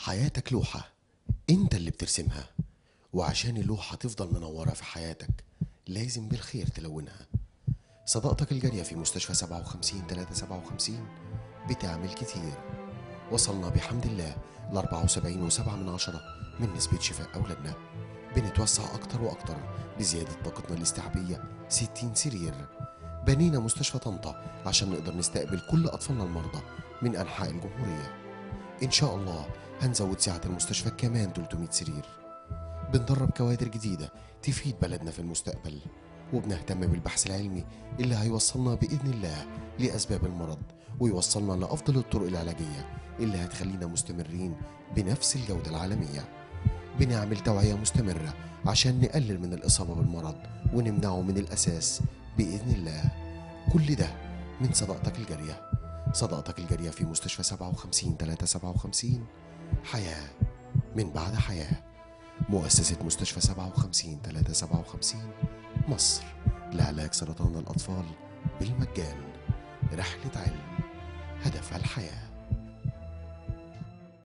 حياتك لوحة انت اللي بترسمها، وعشان اللوحة تفضل منورة في حياتك لازم بالخير تلونها. صداقتك الجارية في مستشفى 57 357 بتعمل كتير. وصلنا بحمد الله ل 74.7 من نسبة شفاء أولادنا. بنتوسع أكتر وأكتر بزيادة طاقتنا الاستيعابية 60 سرير. بنينا مستشفى طنطا عشان نقدر نستقبل كل أطفالنا المرضى من أنحاء الجمهورية. إن شاء الله هنزود سعة المستشفى كمان 300 سرير. بندرب كوادر جديدة تفيد بلدنا في المستقبل، وبنهتم بالبحث العلمي اللي هيوصلنا بإذن الله لأسباب المرض ويوصلنا لأفضل الطرق العلاجية اللي هتخلينا مستمرين بنفس الجودة العالمية. بنعمل توعية مستمرة عشان نقلل من الإصابة بالمرض ونمنعه من الأساس بإذن الله. كل ده من صداقتك الجارية. صداقتك الجارية في مستشفى 57 357، حياة من بعد حياة. مؤسسة مستشفى 57 357 مصر لعلاج سرطان الأطفال بالمجان. رحلة علم هدفها الحياة.